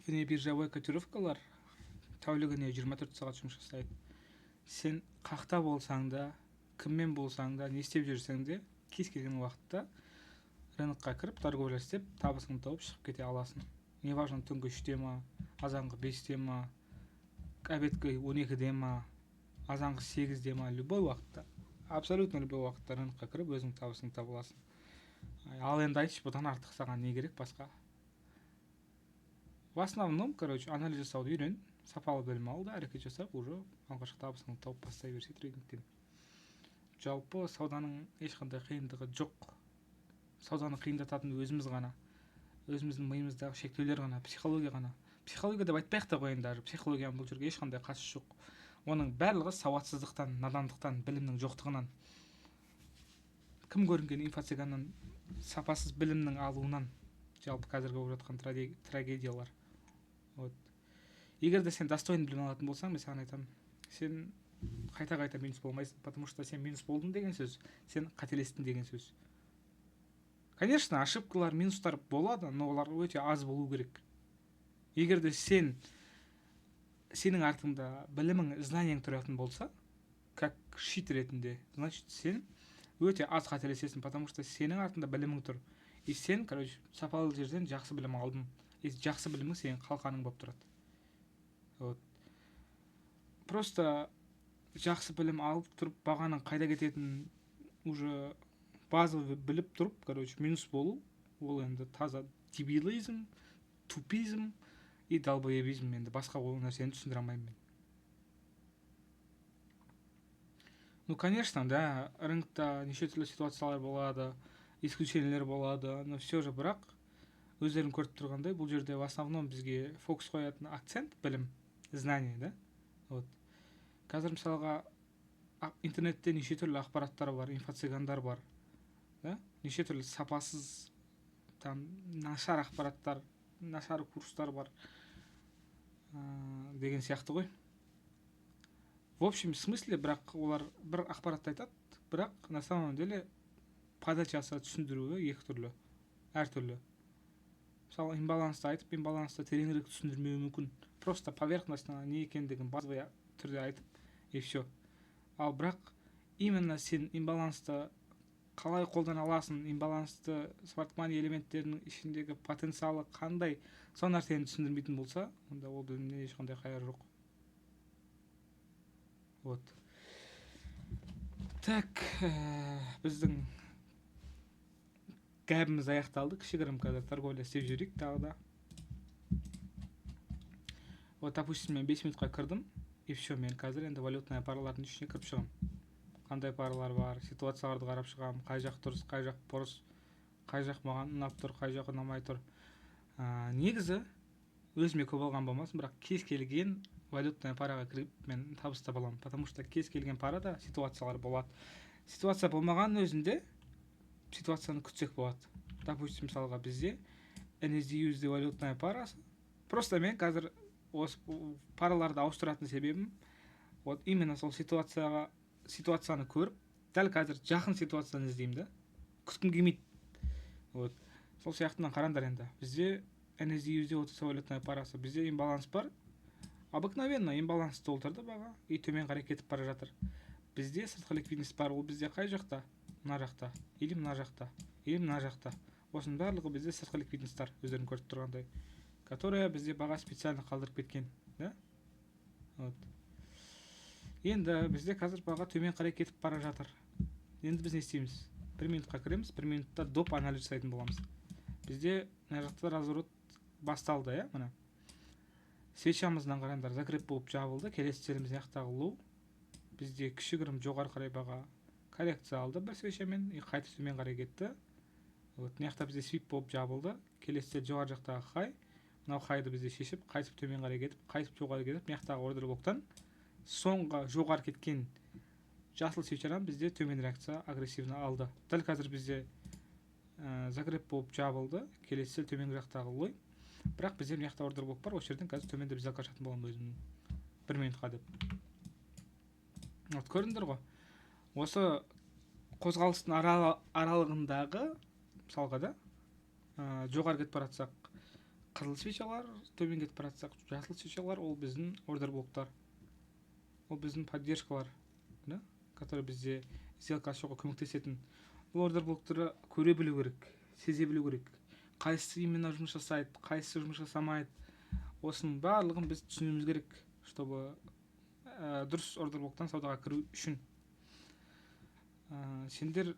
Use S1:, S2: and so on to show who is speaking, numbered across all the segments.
S1: Внебиржевой котировкалар тәулігіне 24 сағат жұмыс жасайды. Сен қақта болсаң да, кіммен болсаң да, не істеп жүрсең де, кез келген уақытта рынокқа кіріп, торговля істеп, табысыңды тауып, шығып кете аласың. Неважно, түнгі 3-те ма, азанғы 5-те ма, обедкі 12-де ма, азанғы 8-де ма, любой уақытта, абсолютно любой уақытта рынокқа кіріп, өзің табысыңды таба аласың. Ал енді айтшы, бұдан артық саған не керек басқа? В основном, короче, анализ жасауды үйрен, сапалы білім ал да, әрекет жасап, уже алғашқы табысыңды тауып бастай берсе трейдингтен. Жалпы, сауданың ешқандай қиындығы жоқ. Сауданы қиындататын өзіміз ғана, өзіміздің миымыздағы шектеулер ғана, психология ғана. Психология деп айтпай ақ та қояйын даже, психологияның бұл жерге ешқандай қатысы жоқ. Оның барлығы сауатсыздықтан, надандықтан, білімнің жоқтығынан, кім көрінген инфо-цыганнан сапасыз білімнің алуынан жалпы қазіргі болып жатқан трагедиялар. Вот егер де сен достойный білім алатын болсаң, мен саған айтамын, сен қайта қайта минус болмайсың, потому что сен минус болдың деген сөз — сен қателестің деген сөз. Конечно, ошибкалар, минустар болады, но олар өте аз болу керек, егер де сенің артыңда білімің, знанияң тұратын болса, как щит ретінде. Значит, сен өте аз қателесесің, потому что сенің артыңда білімің тұр и сен, короче, сапалы жерден жақсы білім алдың, и жақсы білімің сенің қалқаның болып тұрады. Вот просто жақсы білім алып тұрып, бағаның қайда кететінін уже базовый біліп тұрып, короче, минус болу — ол енді таза дебилизм, тупизм и долбоебизм. Енді басқа ол нәрсені түсіндіре алмаймын мен. Ну, конечно, да, рынокта неше түрлі ситуациялар болады, исключениелер болады, но все же, бірақ өздерің көріп тұрғандай, бұл жерде в основном бізге фокус қоятын акцент — білім, знание, да. Вот қазір, мысалға, интернетте неше түрлі ақпараттар бар, инфо-цыгандар бар да, неше түрлі сапасыз, там, нашар ақпараттар, нашар курстар бар деген сияқты ғой, в общем смысле. Бірақ олар бір ақпаратты айтады, бірақ на самом деле подачасы, түсіндіруі екі түрлі, әртүрлі. Мысалы, имбалансты айтып, имбалансты тереңірек түсіндірмеуі мүмкін, просто поверхностно не екендігін базовый түрде айтып, и все. Ал бірақ именно сен имбалансты қалай қолдана аласың, имбалансты смарт мани элементтерінің ішіндегі потенциалы қандай, сол нәрсені түсіндірмейтін болса, онда ол білімнен ешқандай қайыр жоқ. Вот так, біздің гәбіміз аяқталды. Кішігірім қазір торговля істеп жіберейік тағы да. Вот, допустим, мен 5 минутқа кірдім, и все. Мен қазір енді валютная паралардың ішіне кіріп шығамын, қандай паралар бар, ситуацияларды қарап шығамын: қай жақ дұрыс, қай жақ бұрыс, қай жақ маған ұнап тұр, қай жақ ұнамай тұр. Негізі өзіме көп алған болмасын, бірақ кез келген валютная параға кіріп, мен табыс таба аламын, потому что кез келген парада ситуациялар болады. Ситуация болмағанның өзінде ситуацияны күтсек болады. Допустим, мысалға, бізде NZD валютная парасы. Просто мен қазір осы параларды ауыстыратын себебім — вот именно сол ситуацияны көріп, дәл қазір жақын ситуацияны іздеймін да, күткім келмейді. Вот сол сияқтынан қараңдар енді, бізде NZD OTC валютная парасы, бізде имбаланс бар. Обыкновенно имбаланс толтырды баға и төмен қарай кетіп бара жатыр. Бізде сыртқы ликвидность бар. Ол бізде қай жақта? Мына жақта или мына жақта, или мына жақта. Осының барлығы бізде сыртқы ликвидностьтар, өздерің көріп тұрғандай, которая бізде баға специально қалдырып кеткен да. Вот енді бізде қазір баға төмен қарай кетіп бара жатыр. Енді біз не істейміз? 1 минутқа кіреміз, 1 минутта доп анализ жасайтын боламыз. Бізде мына жақта разворот басталды, иә. Мына свечамыздан қараңдар, закреп болып жабылды. Келесі целіміз — мына жақтағы лоу. Бізде кішігірім жоғары қарай баға коррекция алды бір свечамен и қайтып төмен қарай кетті. Вот мына жақта бізде свип болып жабылды. Келесі цель — жоғары жақтағы хай. Мынау хайды бізде шешіп, қайтып төмен қарай кетіп, қайтып жоғары кетіп, мына жақтағы ордер блоктан соңғы жоғары кеткен жасыл свечадан бізде төмен реакция агрессивно алды. Дәл қазір бізде закреп болып жабылды. Келесі цель — төменгі жақтағы лоу. Бірақ бізде мына жақта ордер блок бар. Осы жерден қазір төменде сделка ашатын боламын өзімнің 1 минутқа деп. Вот көрдіңдер ғой, осы қозғалыстың аралығындағы, мысалға да, жоғары кетіп бара жатсақ, Қызыл свечалар төмен кетіп бара жатсақ, жасыл свечалар ол біздің ордер блоктар. Ол біздің поддержкалар, да? Который бізде сделка ашуға көмектесетін. Бұл ордер блоктарды көре білу керек, сезе білу керек. Қайсысы именно жұмыс жасайды, қайсысы жұмыс жасамайды. Осының барлығын біз түсінуіміз керек, чтобы дұрыс ордер блоктан саудаға кіру үшін. Сендер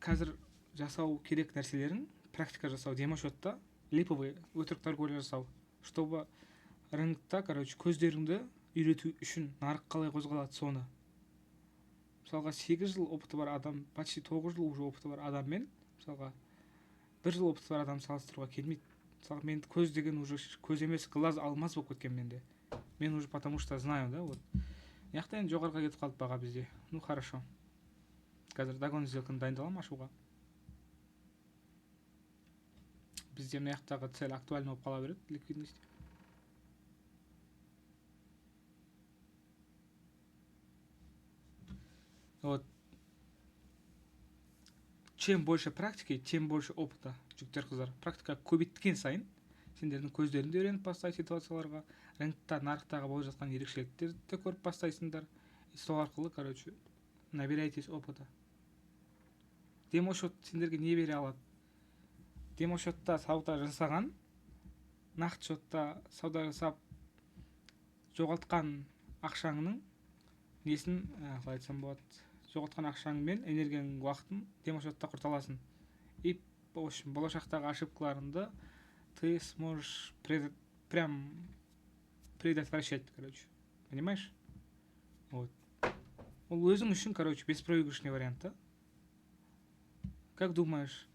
S1: қазір жасау керек нәрселерің практика жасау, демо-счетта липовый өтірік торговля жасау, чтобы рынокта, короче, көздеріңді үйрету үшін нарық қалай қозғалады соны. Мысалға, 8 жыл опыты бар адам, почти 9 жыл уже опыты бар адаммен, мысалға, 1 жыл опыты бар адам салыстыруға келмейді. Мысалға, мен көз деген уже көз емес, глаз алмаз болып кеткен менде. Мен уже потому что знаю, да, вот. Мына жақта енді жоғарыға кетіп қалды баға бізде. Ну, хорошо. Қазір догон сделканы дайындаламын ашуға. Бізде мына жақтағы цель актуальный болып қала береді, ликвидность. Вот. Чем больше практики, тем больше опыта, жігіттер, қыздар. Практика көбейткен сайын сендердің көздерің де үйреніп бастайды ситуацияларға, рынокта, нарықтағы болып жатқан ерекшеліктерді де көріп бастайсыңдар. И сол арқылы, короче, набирайтесь опыта. Демо-счет сендерге не бере алады? Демо-счетта сауда жасаған, нақты счетта сауда жасап жоғалтқан ақшаңның несін, қалай айтсам болады, жоғалтқан ақшаң мен энергияң, уақытын демо-счетта құрта аласың. И, в общем, болашақтағы ошибкаларыңды ты сможешь прям предотвращать, короче. Понимаешь? Вот. Ол өзің үшін, короче, беспроигрышный вариант, да? Как думаешь,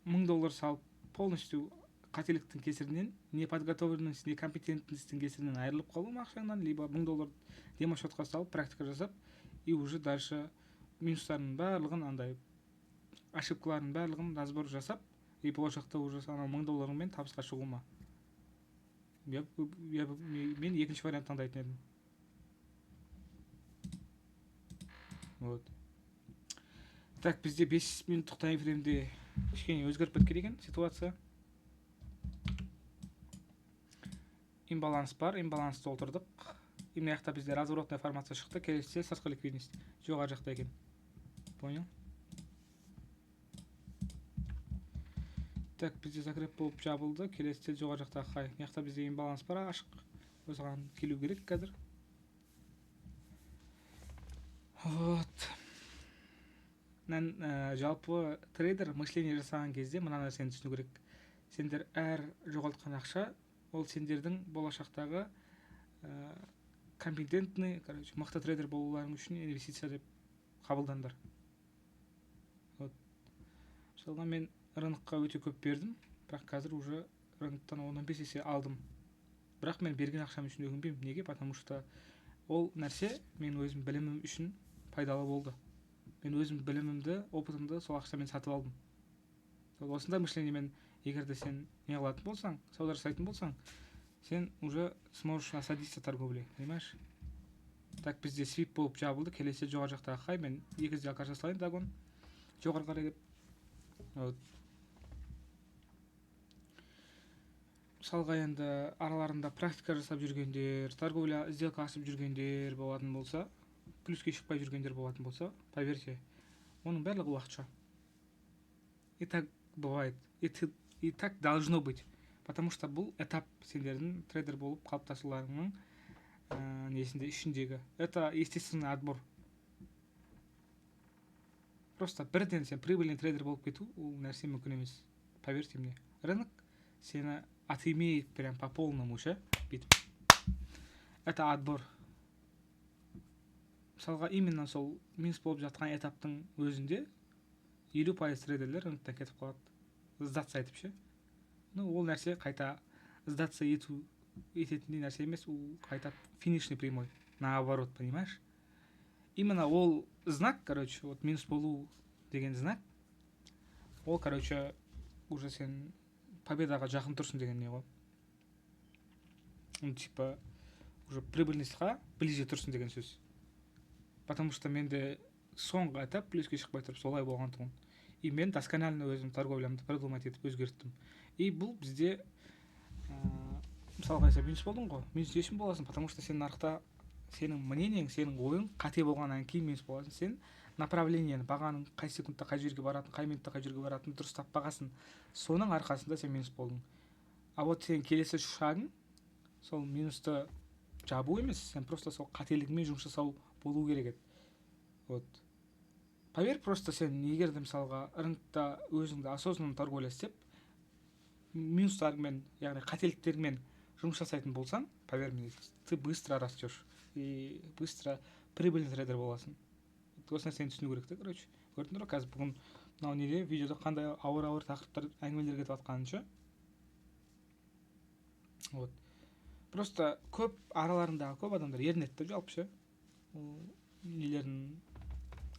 S1: мың доллар салып полностью қателіктің кесірінен, неподготовленность, некомпетентностьтің кесірінен айырылып қалу ма ақшаңнан, либо мың доллар демо-счетқа салып, практика жасап, и уже дальше минустардың барлығын, андай ошибкалардың барлығын разбор жасап, и болашақта уже анау мың долларыңмен табысқа шығу ма? Мен екінші вариант таңдайтын едім. Вот. Так, бізде 5 минуттық таймфреймде кішкене өзгеріп кеткен екен ситуация. Имбаланс бар, имбаланс толтырдық. И мына жақта бізде разворотная формация шықты. Келесі сыртқы ликвидность жоғары жақта екен. Понял? Так, бізде закреп болып жабылды. Келесі жоғары жақтағы хай. Мына жақта бізде имбаланс бар ашық. Осыған келу керек қазір. Вот. Жалпы трейдер мышление жасаған кезде мына нәрсені түсіну керек. Сендер әр жоғалтқан ақша ол сендердің болашақтағы компетентный, короче, мықты трейдер болуларың үшін инвестиция деп қабылдаңдар. Вот. Мысалға, мен рынокқа өте көп бердім, бірақ қазір уже рыноктан он-он бес есе алдым. Бірақ мен берген ақшам үшін өкінбеймін. Неге? Потому что ол нәрсе мен өзім білімім үшін пайдалы болды. Мен өзім білімімді, опытымды сол ақшамен сатып алдым. Вот осындай мышлениемен егер де сен не қылатын болсаң, сауда жасайтын болсаң, сен уже сможешь насладиться торговлей, понимаешь? Так, бізде свип болып жабылды. Келесі жоғары жақтағы хай, мен екі сделка жасайын догон жоғары қарай деп. Вот. Мысалға, енді араларында практика жасап жүргендер, торговля сделка ашып жүргендер болатын болса, плюске шықпай жүргендер болатын болса, поверьте, оның барлығы уақытша. И так бывает, и так должно быть. Потому что бұл этап сендердің трейдер болып қалыптасуларыңның, несінде, ішіндегі. Это естественный отбор. Просто бірден сен прибыльный трейдер болып кету ол нәрсе мүмкін емес. Поверьте мне. Рынок сені отымеет прям по полному ше, бүйтіп. Это отбор. Мысалға, именно сол минус болып жатқан этаптың өзінде 50% трейдерлер рыноктан кетіп қалады. Сдаться етіп ше. Ну, ол нәрсе қайта сдаться ететіндей нәрсе емес, ол қайта финишный прямой. Наоборот, понимаешь? Именно ол знак, короче, вот минус болу деген знак, ол, короче, уже сен победаға жақын тұрсың деген не ғой. Ну, типа, уже прибыльностьқа ближе тұрсың деген сөз. Потому что менде соңғы этап плюске шықпай тұрып солай болған тұғын. И мен досконально өзім торговлямды продумать етіп өзгерттім. И бұл бізде, мысалға, сен минус болдың ғой. Минус не үшін боласың? Потому что сен нарықта, сенің мнениең, сенің ойың қате болғаннан кейін минус боласың. Сен направлениені, бағаның қай секундта қай жерге баратынын, қай минутта қай жерге баратынын дұрыс таппағансың. Соның арқасында сен минус болдың. А вот сен келесі шагың сол минусты жабу емес, сен просто сол қателігіңмен жұмыс жасау болу керек еді. Вот поверь, просто сен егер де, мысалға, рынокта өзіңді осознанно торговля істеп, минустарыңмен, яғни қателіктеріңмен жұмыс жасайтын болсаң, поверь мне, ты быстро растешь и быстро прибыльный трейдер боласың. Осы нәрсені түсіну керек та. Короче, көрдіңдер ғой, қазір бүгін мынау неде, видеода қандай ауыр ауыр тақырыптар, әңгімелер кетіп жатқанын ше. Вот просто көп, араларындағы көп адамдар ерінеді да жалпы ше, ол нелерін,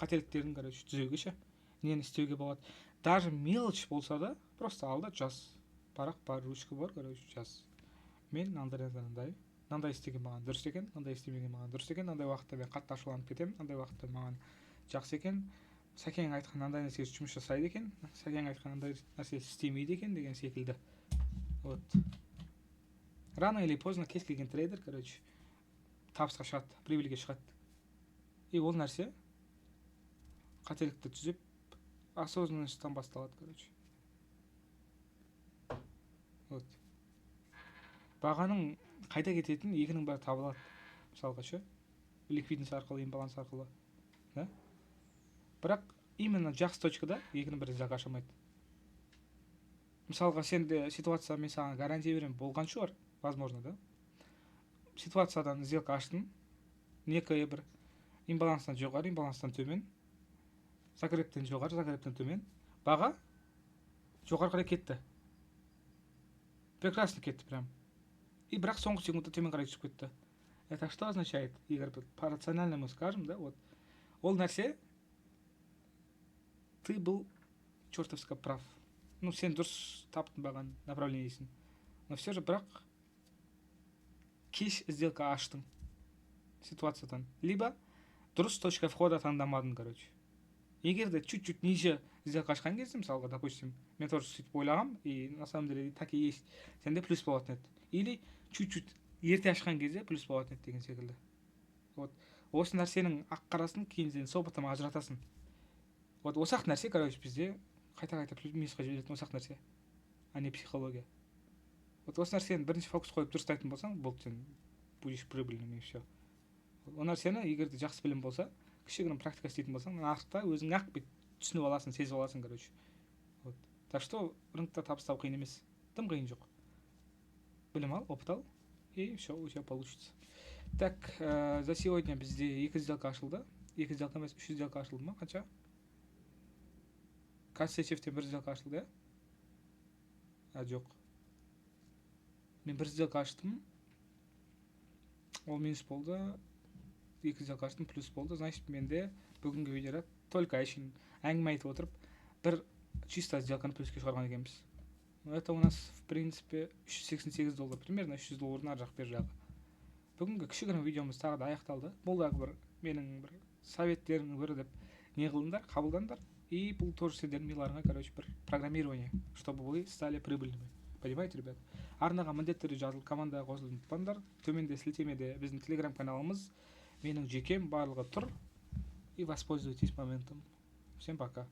S1: қателіктерін, короче, түзеуге ше. Нені істеуге болады? Даже мелочь болса да, просто ал да жаз. Парақ бар, ручка бар, короче, жаз: мен мынандай, мынандай, мынандай істеген маған дұрыс екен, мынандай істемеген маған дұрыс екен, мынандай уақытта мен қатты ашуланып кетемін, мынандай уақытта маған жақсы екен, Сәкең айтқан мынандай нәрсе жұмыс жасайды екен, Сәкең айтқан мынандай нәрсе істемейді екен деген секілді. Вот рано или поздно кез келген трейдер, короче, табысқа шығады, прибыльге шығады. И ол нәрсе қателікті түзеп, осознанностьтан басталады, короче. Вот бағаның қайда кететінін екінің бәрі таба алады, мысалға ше, ликвидность арқылы, имбаланс арқылы да. Бірақ именно жақсы точкада екінің бірі сделка аша алмайды. Мысалға, сенде ситуация, мен саған гарантия беремін, болған шығар, возможно, да, ситуациядан сделка аштың, некое бір имбаланстан жоғары, имбаланстан төмен, закрептен жоғары, закрептен төмен, баға жоғары қарай кетті, прекрасно кетті прям, и бірақ соңғы секундта төмен қарай түсіп кетті. Это что означает, егер по рациональному скажем, да? Вот ол нәрсе: ты был чертовско прав, ну, сен дұрыс таптың бағаның направлениесін, но все же бірақ кеш сделка аштың ситуациядан, либо дұрыс точка входа таңдамадың. Короче, егер де чуть чуть ниже сделка ашқан кезде, мысалға, допустим, мен тоже сөйтіп ойлағанмын, и на самом деле так и есть, сенде плюс болатын еді. Или чуть чуть ерте ашқан кезде плюс болатын еді деген секілді. Вот осы нәрсенің ақ қарасын кейін сен с опытом ажыратасың. Вот осы ақ нәрсе, короче, бізде қайта қайта плюс минусқа жіберетін осы ақ нәрсе, а не психология. Вот осы нәрсені бірінші фокус қойып дұрыстайтын болсаң болды, сен будешь прибыльным, и все. Ол нәрсені, егер де жақсы білім болса, кішігірім практика істейтін болсаң, нарықта өзің ақ бүйтіп түсініп аласың, сезіп аласың, короче. Вот так что рынокта табыс табу қиын емес, дым қиын жоқ. Білім ал, опыт ал, и все у тебя получится. Так, за сегодня бізде екі сделка ашылды, екі сделка емес, үш сделка ашылды ма? Қанша? Кассечевтен бір сделка ашылды, иә? А, жоқ, мен бір сделка аштым, ол минус болды. Екі сделка аштым, плюс болды. Значит, менде бүгінгі видеода только әшейін әңгіме айтып отырып, бір чисто сделканы плюске шығарған екенбіз. Это у нас, в принципе, 388 доллар, примерно 300 доллардың ар жақ бер жағы. Бүгінгі кішігірім видеомыз тағы да аяқталды. Бұл дағы бір менің бір советтерімнің бірі деп не қылыңдар, қабылдаңдар. И бұл тоже сендердің миларыңа, короче, бір программирование, чтобы вы стали прибыльными, понимаете, ребят? Арнаға міндетті түрде жазылып, командаға қосылуды ұмытпаңдар. Төменде сілтемеде біздің телеграм каналымыз, менің жекем, барлығы тұр. И воспользуйтесь моментом. Всем пока.